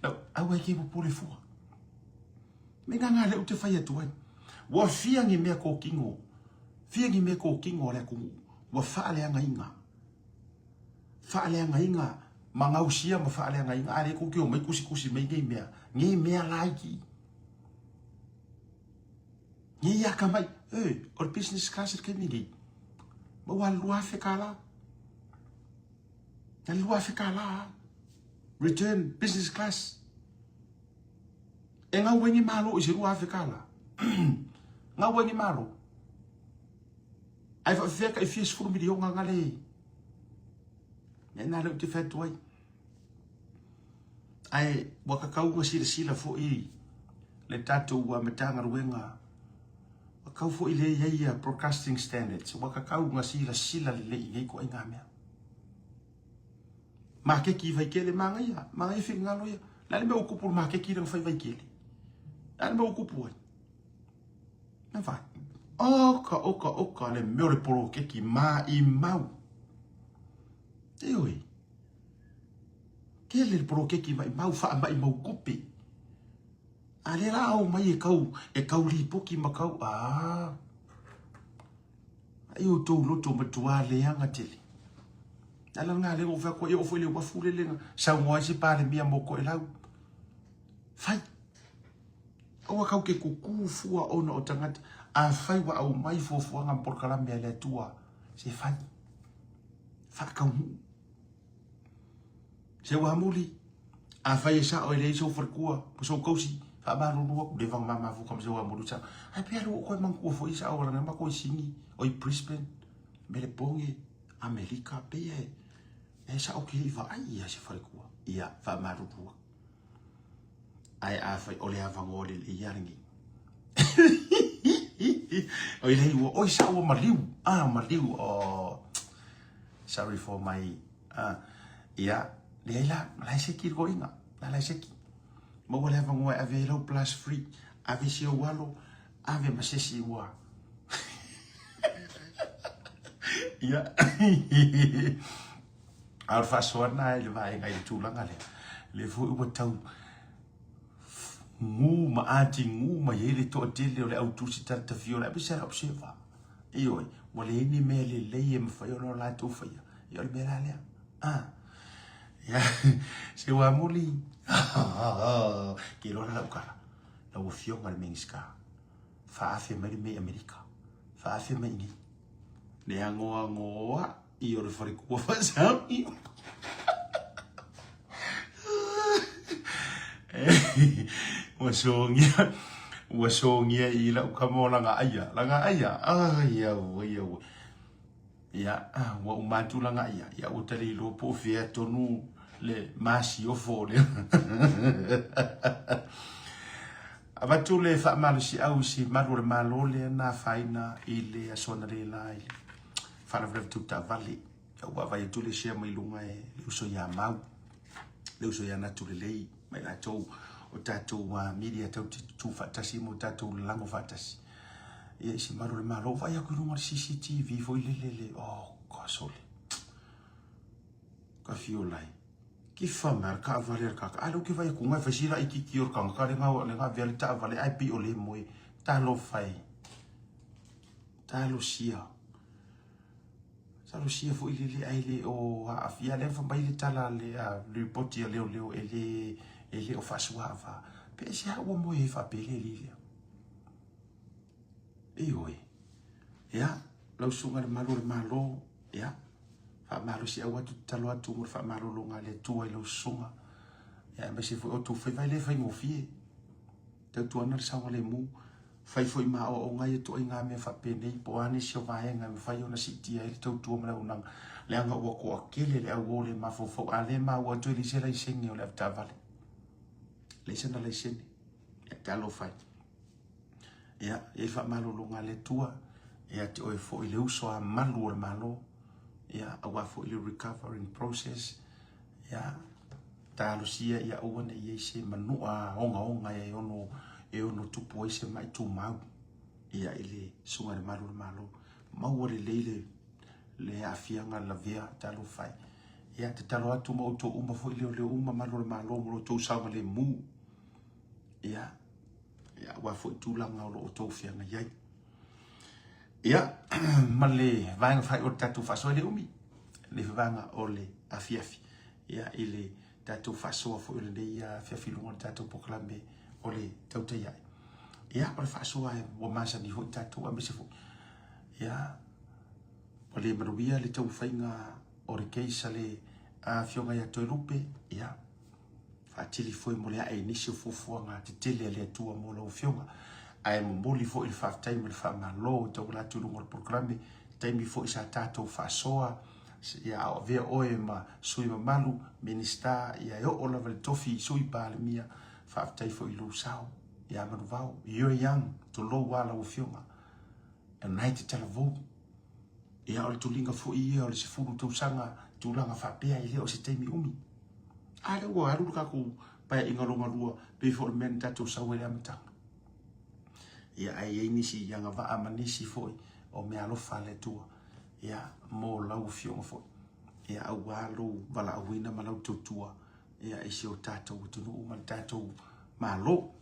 Lau, aua e ke popole fua. Me ngā ngā lea ou te whai atu ai. Ua fia ni mea kōkino, fia ni mea kōkino a le atunuu, ua faaleagaina. Faaleagaina, ma gausia ma faaleagaina, a le kou te omai tusitusi mai nei mea, nei mea laiti. Nei akamai, e, o le business class i le taimi nei, maua le $2,000. Na le $2,000 lava. Return business class. E gau ai ni malo i se $2,000. Gau ai ni malo. Ae faafefea tai fia sefulu miliona nga le. Mea na lea ou te fai atu ai. Ae ua tatau ona silasila foi le tatou Matagaluega, ua tatau foi lea e i ai ia Broadcasting Standards, ua tatau ona silasila lelei i nei ituaiga mea. Makeki i Vaikele, manaia, manaia finagalo ia. Le a le mea ua tupu i le makeki lea na fai i Vaikele? Le a le mea ua tupu ai? Na vai. Oka, oka, oka, le mea o le poloketi maimau. Ioe. Tele le poloketi maimau, faamaimau tupe. A lea la o mai e kau, e kau lipoti ma kau, a. Ai outou loto matua leaga tele. Ala ngā lea o fai koe o foi le uafu le lenga. Saunoa ai se Palemia mo Toelau. Fai. Aua kau ke kuku fua ona o tagata. Afai ua aumai fuafuaga ma polokalame a le Atua, se fai. Faataunuu. Se ua muli, afai e sao e leai sou faletua ma sou tausi, Faamalulu atu, leva ona ma mafuta ma se ua molu sa. Ai pe alu o koe manatua foi sa o lana ma koe Sini, o i Brisbane, Melepone, Amerika, pe e e sa o ke i vaai ia se faletua. Ia, faamalulu atu. Ae afai o le avanoa lelei lava lenei. Oi lei ua oi sa ua maliu. Ah, maliu. Oh. Sorry for my ah. Ia, leai la, la e seki le toeaina. La la e seki. Maua le avanoa e ave ai lau plus free. Ave si ou alo, ave ma se isi ua. Ia. A o le faasoa lena i le vaega i le tulaga lea, lea foi ua tau gu ma atigu mai ai le toatele o le au tusi talatafiola, aemaise lava le Observer. Ioe, ua leai ni mea lelei e mafai ona latou faia. Ia o le mea la lea. Ah. Ia, se ua muli. Ke iloa la lau tala, lau Afioga i le Minisita, faaafe mai le mea i Amerika, faaafe mai i inei. Le agoagoa i o le falekua faasami. Ua sogia, ua sogia i lau kama o langa aia, langa aia, ai au, ai au. Ia, ua uma atu langa aia, ia ua tali iloa po o fea tonu le masiofo o le. Avatu le faamalosiau i si malu o le Malo lea na afaina i le aso analeila i le faalavelave tu taavale. Ua vaavaai atu le share mai luga e le uso ia Mau, le uso ia Natu Lelei, ma i latou o tatou media tatou te tutu faatasi ma o tatou lalago faatasi. Ia i si malu o le Malo, vaai atu i luga o le CCTV foi lele le, oh gosh, ole. Ka fiola ai. Kifa mai le taavale a le tagata. A lea ou te vaai atu e fai si laitiiti o le tagata lea na avea le taavale ae pei o lea e moe. Talofa e. Talosia. Talosia foi lele ae le o aafia. Lea fai mai le tala le lipoti a leoleo e le o faasuaava. Pe aisea ua moe ai faapea le alii lea. Ioe. Ia, lau susuga i le Malu o le Malo, ia, faamalosiau atu, tatalo atu mo le faamalologa a le Atua i lau susuga. Ia, aemaise foi o outou faiva, e le faigofie. Tautuana le saogalemu, fai foi ma aoaoga ia ituaiga mea faapenei, po o a nisi o vaega e mafai ona siitia ai le tautua ma le auaunaga, leaga ua toatele le au o le mafaufau, a le maua atu e leai se laisene o le avetaavale. Leai sana laisene. Ia, talofa e. Ia, e i ai le faamalologa a le Atua ia te oe foi le uso a malu o le Malo, ia, aua foi le recovering process, ia, talosia ia aua ne i i ai se manua ogaoga e ono, e ono tupu ai se mai tumau, ia, i le susuga i le malu o le Malo. Maua lelei le, le aafiaga lavea, talofa e. Ia, tatalo atu ma outou uma foi leoleo uma malu o le Malo mo lo outou saogalemu. Ia, ia, aua foi tulaga o lo o outou feagai ai. Ia, ma le vaega fai o le tatou faasoa e le umi, le vaega o le afiafi, ia, i le tatou faasoa foi o lenei afiafi luga o le tatou polokalame o le tautai ae. Ia, o le faasoa e ua masani foi tatou aemaise foi. Ia, ua le manuia le taumafaiga o le case a le afioga ia Toelupe, ia, Faatili foi mo le ae i nisi o fuafuaga tetele a le Atua mo lau Afioga. Ae momoli foi le faafetai ma le faamalo e tauala atu i luga o le polokalame, taimi foi sa tatou faasoa, ia a o avea oe ma sui mamalu, Minista, ia e oo lava i le tofi Sui Palemia, faafetai foi i lou sao. Ia Manuvao, you're young, tulou lava lau Afioga. E lena e te talavou. Ia o le tuliga foi ia o le 10 tausaga tulaga faapea e le o se taimi umi. A lea ua alu le tatou paeaiga lona lua pei foi o le mea na tatou sau ai i le amataga. Ia ae i ai nisi agavaa ma nisi foi o meaalofa a le Atua ia mo lau afioga foi. Ia aua lou valaauina ma lau tautua ia i si o tatou atunuu ma le tatou Malo.